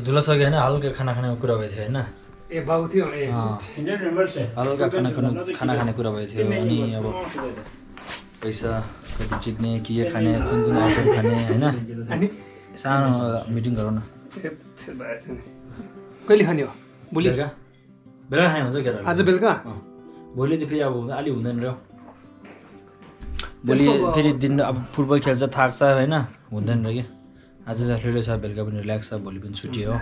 धुलो सक्यो होइन हल्का खाना खानेको कुरा भएको थियो होइन हल्का खाना खाने कुरा भएको थियो अनि अब पैसा कति जित्ने के खाने कुन कुन आइटम खाने होइन सानो मिटिङ गरौँ न कहिले खाने हो भोलि बेलुका खाने हुन्छ केटा आज बेलुका भोलि त फेरि अब अलि हुँदैन र भोलि फेरि दिन अब फुटबल खेल्छ थाक्छ होइन हुँदैन र कि आज जसले छ बेलुका पनि रिल्याक्स छ भोलि पनि छुट्टी हो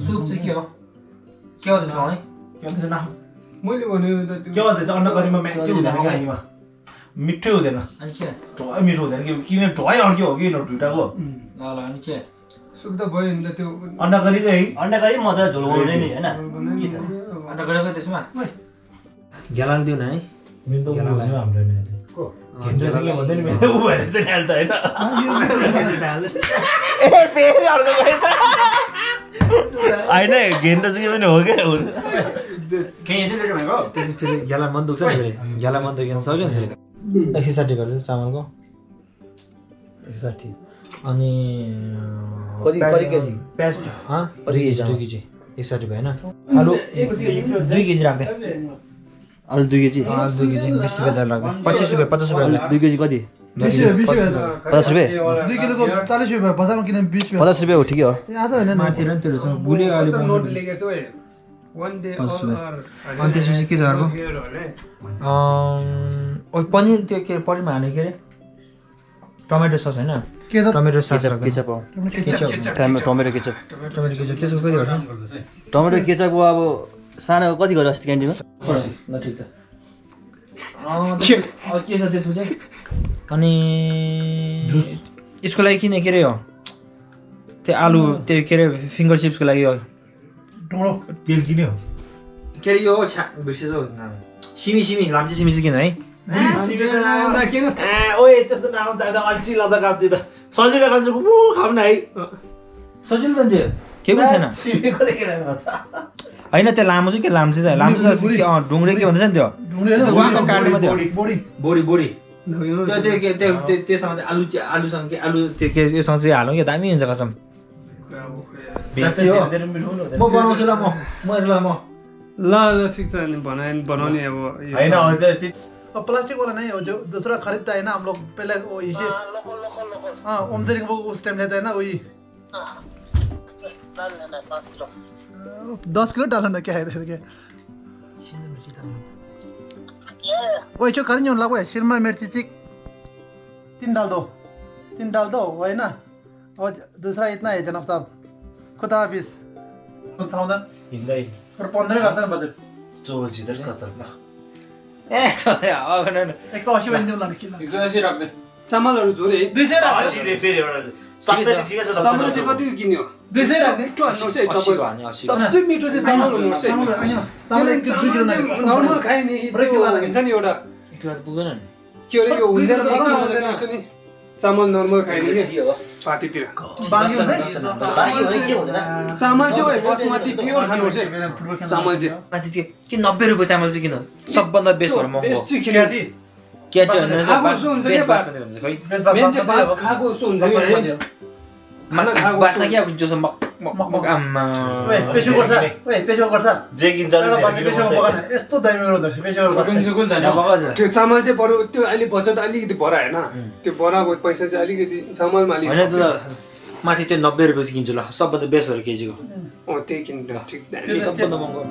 सुप चाहिँ के हो के हो त्यसमा है के भन्छ न मैले भनेको त के भन्छ अन्डा करीमा म्याच हुँदैन क्या हामीमा मिठै हुँदैन अनि के ढोइ मिठो हुँदैन कि किन ढोइ अड्क्यो हो कि दुइटाको ल अनि के सुप त भयो नि त त्यो अन्डा करीको है अन्डा करी मजा झोल बनाउने नि होइन के छ अन्डा करीको त्यसमा ग्यालन दिउ न है मेरो त हाम्रो नि घेन्टसिङले भन्दै नि मेरो उ भएर चाहिँ हाल त हैन ए फेरि अर्को गएछ हैन घेन्टसिङ पनि हो के के यति लेट भएको त्यसपछि फेरि ग्यालन मन दुख्छ नि फेरि ग्यालन मन दुख्न सक्यो नि फेरि 160 गर्छ चामलको 160 अनि कति केजी प्याज 2 केजी 160 भएन आलु 2 केजी राख्दै आलु 2 केजी 20 रुपैयाँ दर लाग्दै 25 रुपैयाँ 50 रुपैयाँ 2 केजी कति 20 रुपैयाँ 50 रुपैयाँ 2 किलोको 40 रुपैयाँ बजारमा किन 20 रुपैयाँ 50 रुपैयाँ हो ठिकै हो आज हैन माथि र त्यो छ बुले अलि नोट लेखेको छ ओए वन डे अनि त्यसपछि के छ अर्को पनिर त्यो के पनिरमा हाल्ने के अरे टमेटो सस होइन के त टमेटो सस केचप हो टमेटो केचप त्यसको कति गर्छ टमेटो केचपको अब सानो कति गर्यो अस्ति क्यान्टिनमा ल ठिक छ अब के छ त्यसपछि अनि जुस यसको लागि किन के अरे हो त्यो आलु त्यो के अरे फिङ्गर चिप्सको लागि हो टोडो तेल किन्यो के अरे यो बिर्सेछ सिमी लाम्चे सिमी चाहिँ किन है ओए त्यस्तो नाम त अल्छी लदा काप्दै त सजिलो खान्छ खाऊ न है सजिलो त त्यो के पनि छैन सिमीकोले के गर्छ होइन त्यो लामो चाहिँ के लाम्चे चाहिँ लाम्चे ढुङ्ग्रे के भन्छ नि त्यो वाको काट्नुमा त्यो बोडी त्योसँग चाहिँ आलुसँग के आलु त्यो के योसँग चाहिँ हालौँ कि दामी हुन्छ कसम म बनाउँछु ल ल ठिक छ नि बनाउने अब हैन प्लास्टिक वाला नहीं हो जो दूसरा खरीदता है ना हम लोग पहले वो इसे हाँ ओमजरिंग वो उस टाइम लेते हैं ना वही 10 किलो डालना क्या है क्या वो जो करनी उन लोगों है शिरमा मिर्ची चिक 3 डाल दो वही ना और दूसरा इतना है जनाब साहब खुदा हाफिज हिँड्दै और 15 करता है बजट जो जिदर गर्छ ल ए 180 बन्दे उला निकिल 180 राख्दै चामलहरु जोरे 200 राख्दै फेरि एउटा 70 ठिकै छ चामल चाहिँ कति किन्यो 200 राख्दै टु हाल्नुस् है चामल सबसे मिठो चाहिँ चामल हुनुपर्छ चामल 1 2 किलो नर्मल खाए नि त्यो हुन्छ नि एउटा एक रात पुग्दैन नि के अरे यो हुँदैन रहेछ नि चामल नर्मल खाए नि के हो पार्टीतिर बाँकी के हुँदैन चामल चाहिँ ओइ बासमती प्योर खानुपर्छ चामल चाहिँ माथि त्यो के 90 रुपैयाँ चामल चाहिँ किन सबभन्दा बेस्ट भएर महँगो बेस्ट चाहिँ केटी भन्दा खाएको जस्तो हुन्छ के बास भन्छ खै मान्छे भात खाएको जस्तो हुन्छ नि बासा के जस्तो मक आम्मा पेशो गर्छ जे किन्छ पेशो बगान यस्तो दामी गर्दछ पेशो गर्छ त्यो चामल चाहिँ बरु त्यो अहिले बचत अलिकति बढा हैन त्यो बढाको पैसा चाहिँ अलिकति चामलमा अलिक हैन त माथि त्यो 90 रुपैयाँ चाहिँ किन्छु ल सबभन्दा बेस्ट भएर केजीको त्यही किन्नु ठिक त्यो सबभन्दा महँगो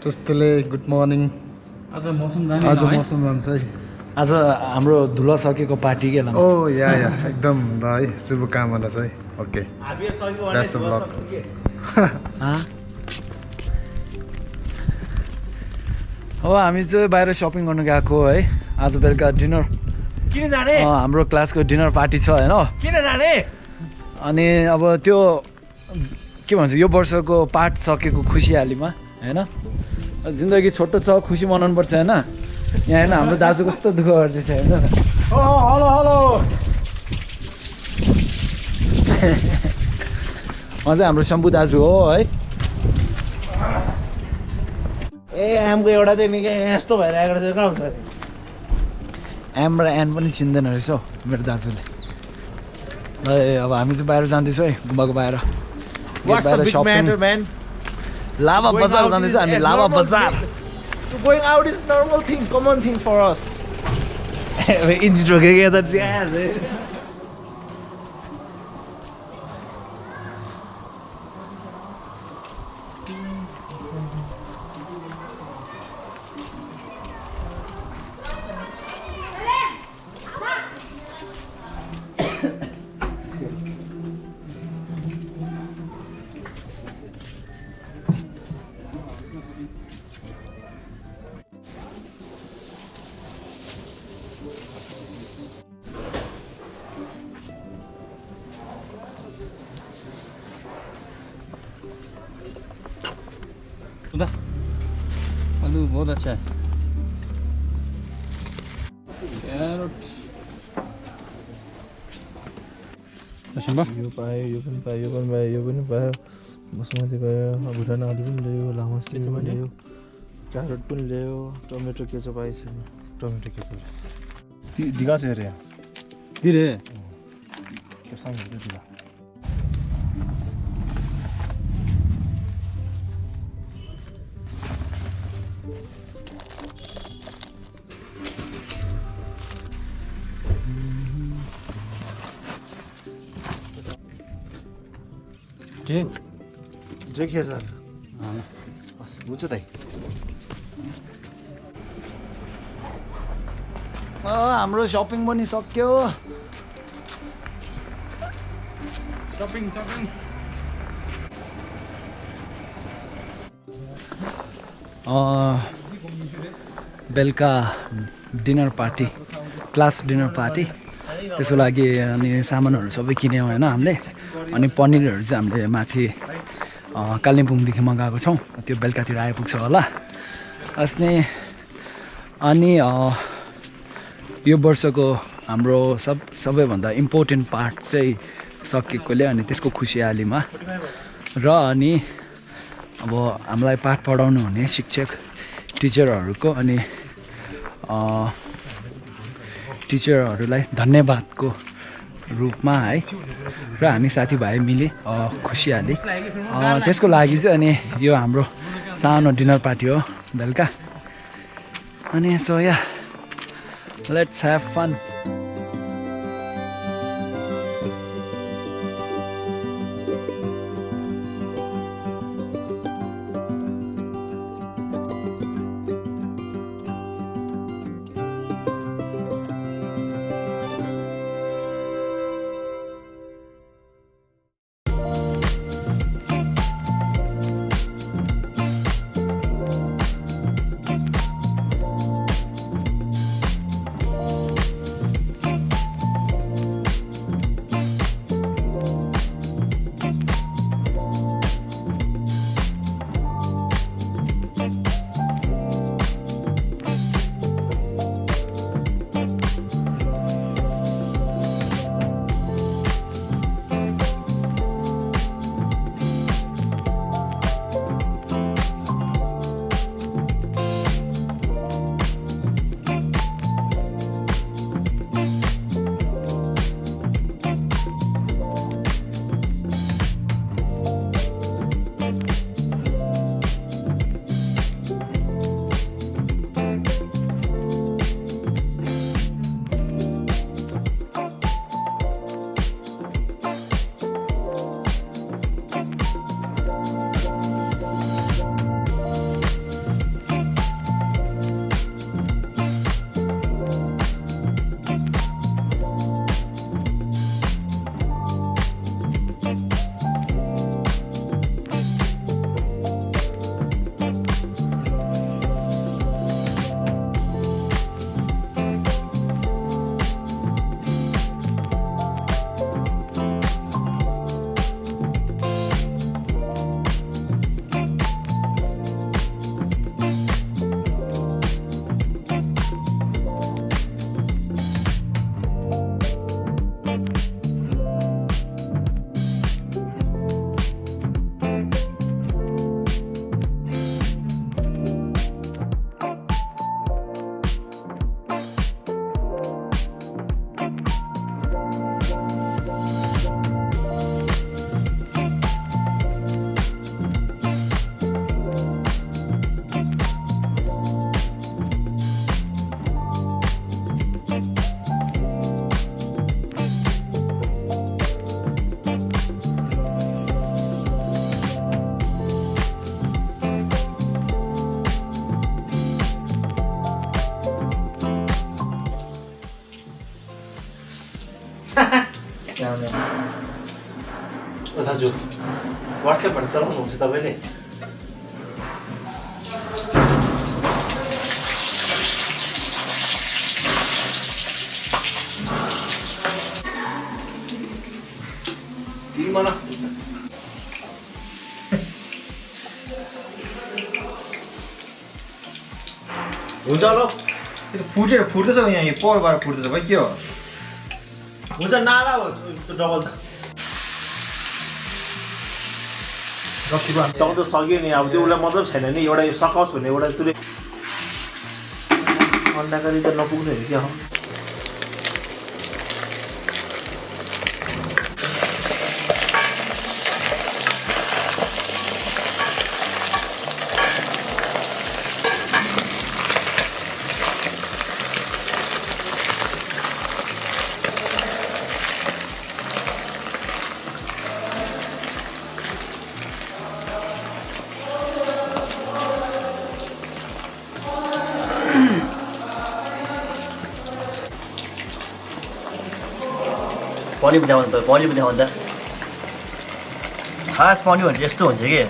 जस्तोले गुड मर्निङ आज मौसम दामी आज मौसम राम्रो छ है आज हाम्रो धुला सकेको पार्टी के ओ या एकदम ल है शुभकामना छ है ओके द्याट्स द ब्लग अब हामी चाहिँ बाहिर सपिङ गर्नु गएको है आज बेलुका डिनर किन जाने हाम्रो क्लासको डिनर पार्टी छ होइन किन जाने अनि अब त्यो के भन्छ यो वर्षको पाठ सकेको खुसियालीमा होइन जिन्दगी छोटो छ खुसी मनाउनु पर्छ होइन यहाँ होइन हाम्रो दाजु कस्तो दुःख गर्दैछ होइन हेलो हेलो उहाँ चाहिँ हाम्रो शम्भु दाजु हो है ए आमको एउटा चाहिँ निकै यस्तो भएर आएको रहेछ कहाँ हुन्छ एम र एन पनि चिन्दैन रहेछ हौ मेरो दाजुले ल अब हामी चाहिँ बाहिर जाँदैछौँ है गुम्बाको बाहिर What's the big matter, man? लाभा बजार जाँदैछ हामी लाभा बजार Going out is normal thing, common thing for us. Inch ढोकेको त त्यहाँ आलू बहुत अच्छा है कैरेट यो पायो यो पनि पायो यो पनि पायो यो पनि पायो बासमती पायो भुटान आलु पनि ल्यायो लामो सिमी पनि ल्यायो क्यारेट पनि ल्यायो टमेटो केचप आएछ टमेटो केचप दिगा छ अरे दिरे खेर्साङ दिगा जे के छ हुन्छ त हाम्रो सपिङ पनि सक्यो सपिङ बेलुका dinner party class dinner party त्यसको लागि अनि सामानहरू सबै किन्यौँ होइन हामीले अनि पनिरहरू चाहिँ हामीले माथि कालिम्पोङदेखि मगाएको छौँ त्यो बेलुकातिर आइपुग्छ होला अस्ति अनि यो वर्षको हाम्रो सबैभन्दा इम्पोर्टेन्ट पार्ट चाहिँ सकिएकोले अनि त्यसको खुसियालीमा र अनि अब हामीलाई पाठ पढाउनु हुने शिक्षक टिचरहरूको अनि टिचरहरूलाई धन्यवादको रूपमा है र हामी साथीभाइ मिले खुसियाली त्यसको लागि चाहिँ अनि यो हाम्रो सानो डिनर पार्टी हो बेलुका अनि so yeah let's have fun दाजु WhatsApp भन्ने चलाउनुहुन्छ तपाईँले तिमीमा हुन्छ ल फुट्दैछ यहाँ परबाट फुट्दैछ भाइ के हो हुन्छ नाला डबल सक्दो सक्यो नि अब त्यो उसलाई मतलब छैन नि एउटा सकाओस् भन्ने एउटा त्यसले अन्डाकारी त नपुग्ने हो क्या हो पनिर पनि देखाउनु त खास पनिर भने चाहिँ यस्तो हुन्छ कि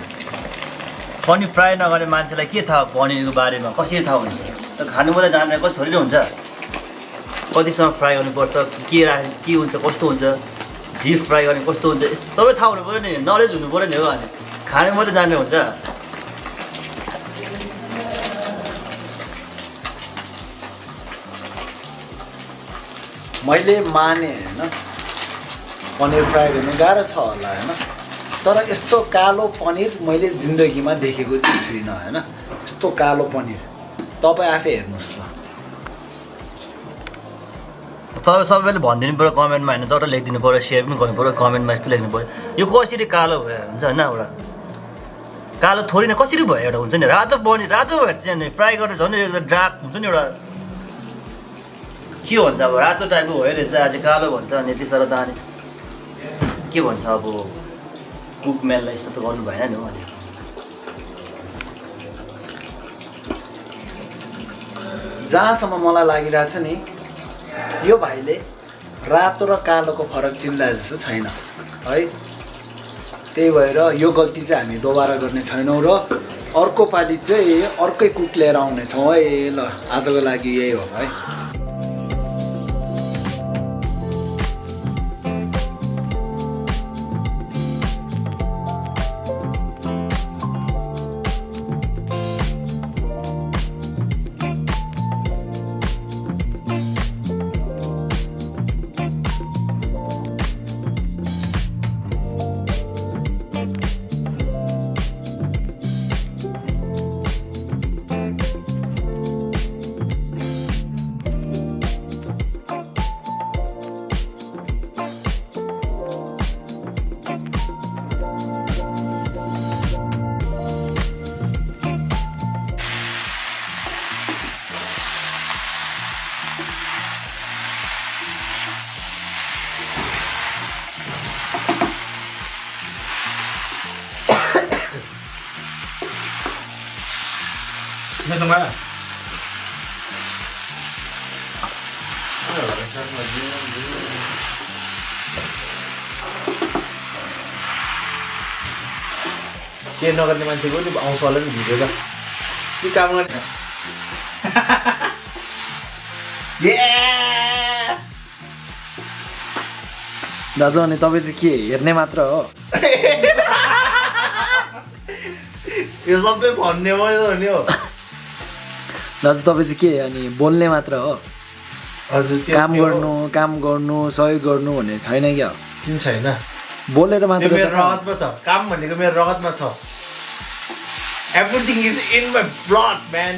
पनिर फ्राई नगर्ने मान्छेलाई के थाहा पनिरको बारेमा कसरी थाहा हुन्छ त खानु मात्रै जान्दैन कति थोरै नै हुन्छ कतिसम्म फ्राई गर्नुपर्छ के हुन्छ कस्तो हुन्छ डिप फ्राई गर्ने कस्तो हुन्छ यस्तो सबै थाहा हुनु पऱ्यो नि नलेज हुनु पऱ्यो नि हो अनि खानु मात्रै जान्ने हुन्छ मैले माने होइन पनिर फ्राई गर्नु गाह्रो छ होला होइन तर यस्तो कालो पनिर मैले जिन्दगीमा देखेको चाहिँ छुइनँ होइन यस्तो कालो पनिर तपाईँ आफै हेर्नुहोस् ल तपाईँ सबैले भनिदिनु पऱ्यो कमेन्टमा होइन जता लेखिदिनु पऱ्यो सेयर पनि गर्नु पऱ्यो कमेन्टमा यस्तो लेख्नु पऱ्यो यो कसरी कालो भयो हुन्छ होइन एउटा कालो थोरै न कसरी भयो एउटा हुन्छ नि रातो पनिर रातो भएर चाहिँ फ्राई गरेर झन् एउटा डार्क हुन्छ नि एउटा के भन्छ अब रातो टाइपको भयो रहेछ आज कालो भन्छ अनि यति साह्रो दाने के भन्छ अब कुकम्यानलाई यस्तो त गर्नु भएन नि हो अनि जहाँसम्म मलाई लागिरहेछ नि यो भाइले रातो र कालोको फरक चिन्ला जस्तो छैन है त्यही भएर यो गल्ती चाहिँ हामी दोबारा गर्ने छैनौँ र अर्को पालि चाहिँ अर्कै कुक लिएर आउनेछौँ है ल आजको लागि यही हो है Mesmo vai. के नगर्ने मान्छेको नि आउँछ होला नि भिडियो त के काम गर्ने दाजु अनि तपाईँ चाहिँ के हेर्ने मात्र हो यो सबै भन्ने भयो नि हो दाजु तपाईँ चाहिँ के अनि बोल्ने मात्र हो हजुर काम गर्नु सहयोग गर्नु भन्ने छैन क्या किन छैन बोलेर मात्र मेरो रगतमा छ काम भनेको मेरो रगतमा छ everything is in my blood man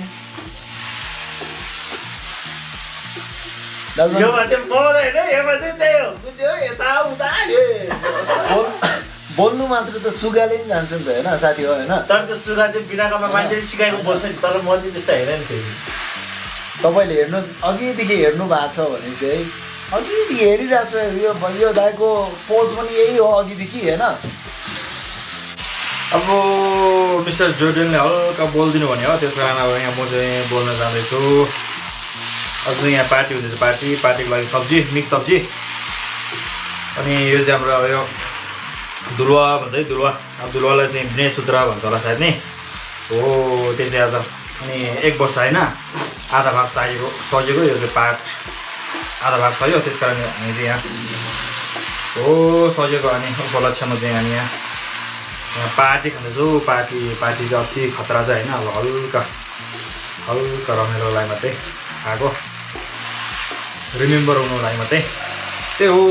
यो मान्छे बोल्दैन यो मान्छे त्यही हो बुझ्यो यताउता बोल्नु मात्र त सुगाले नि जान्छ नि त होइन साथी हो होइन तर त्यो सुगा चाहिँ बिनाकामा मान्छेले सिकाएको बोल्छ नि तर म चाहिँ त्यस्तो हेरेन फेरि तपाईँले हेर्नु अघिदेखि हेर्नु भएको छ भने चाहिँ अघिदेखि हेरिरहेको छ यो दाइको पोज पनि यही हो अघिदेखि होइन अब मिस्टर जोर्डनले हल्का बोलिदिनु भने हो त्यस कारण अब यहाँ म चाहिँ बोल्न जाँदैछु अझ यहाँ पार्टी हुँदैछ पार्टीको लागि सब्जी मिक्स सब्जी अनि यो चाहिँ हाम्रो यो दुलुवा भन्छ है दुलुवा अब दुलुवालाई चाहिँ गणेशसूत्र भन्छ होला सायद नि हो त्यो चाहिँ आज अनि 1 वर्ष होइन आधा भाग सकेको यो चाहिँ पाठ आधा भाग सक्यो त्यस कारण हामी चाहिँ यहाँ हो सकेको अनि उपलक्ष्यमा चाहिँ हामी यहाँ पार्टी खाँदैछौँ पार्टी चाहिँ अति खतरा छ होइन अब हल्का रमाइलोलाई मात्रै आएको रिमेम्बर हुनुलाई मात्रै त्यही हो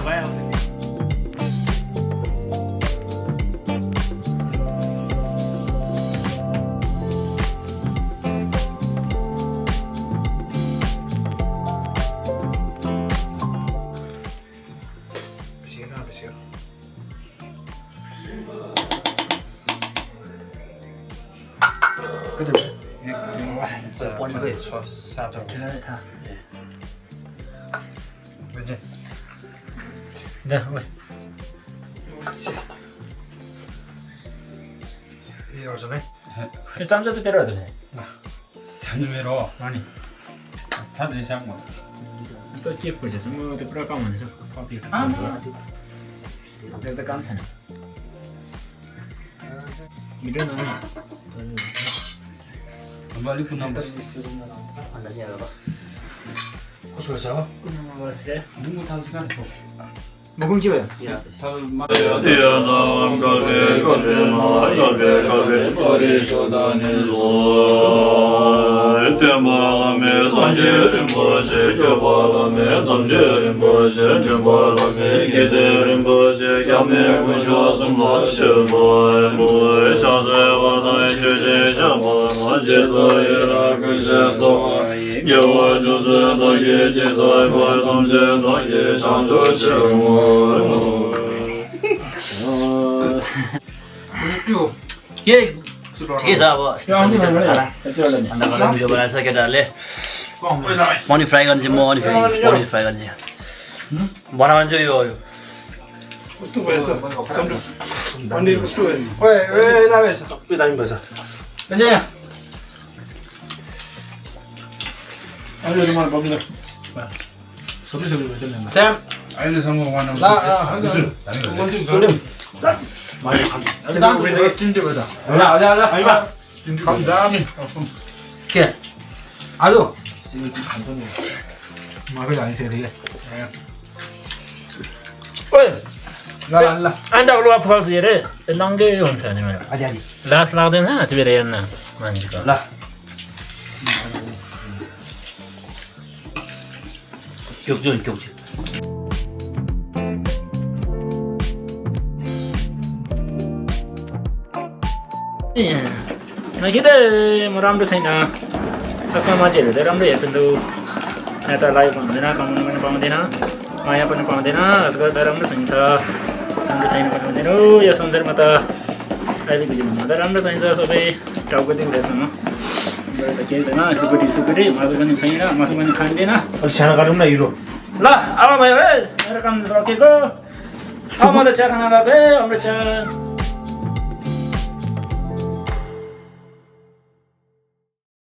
भयो पनिरको 6-7 짬짜도 때려야 되네. 잠들메로 아니. 다들 시작 뭐. 또 끼고 있어. 뭐 또 프로그램 안에서 커피. 아, 내가 감사해. 미련은 Kembali pun nampak panasnya apa? Khusus apa? nunggu tahu sekali kok. Mogum coba ya? tahu ठिकै छ अब अन्त भिडियो बनाएछ केटाहरूले पनिर फ्राई गर्ने चाहिँ म अनि फेरि पनिर फ्राई गर्ने चाहिँ बनाउने चाहिँ यो कस्तो भएछ पनिर कस्तो भएछ ओए लाभेछ सबै दामी भएछ हुन्छ यहाँ अहिले मलाई बग्न सबै भएछ नि स्याम अहिलेसम्म वान अफ के आज माफी लाग्छ रे ओए ल अन्त लुगा फल्छ रे नङ्गे हुन्छ नि मेरो आदि लास लाग्दैन त्यो बेर हेर्न मान्छेको ल क्युक किन म राम्रो छैन आजकल मान्छेहरू चाहिँ राम्रो हेर्छन् लु यहाँ त लाइफ हुँदैन कमाउनु पनि पाउँदैन माया पनि पाउँदैन आजकल त राम्रो चाहिन्छ राम्रो छैन पनि हुँदैन यो संसारमा त अहिलेको जीवनमा त राम्रो चाहिन्छ सबै टाउको दिँदैछन् त केही छैन सुकुटी मासु पनि छैन मासु पनि खाँदैन अलिक सानो गरौँ न हिरो ल अब भयो है मेरो काम सकेको अब म त चिया खाना गएको है हाम्रो चिया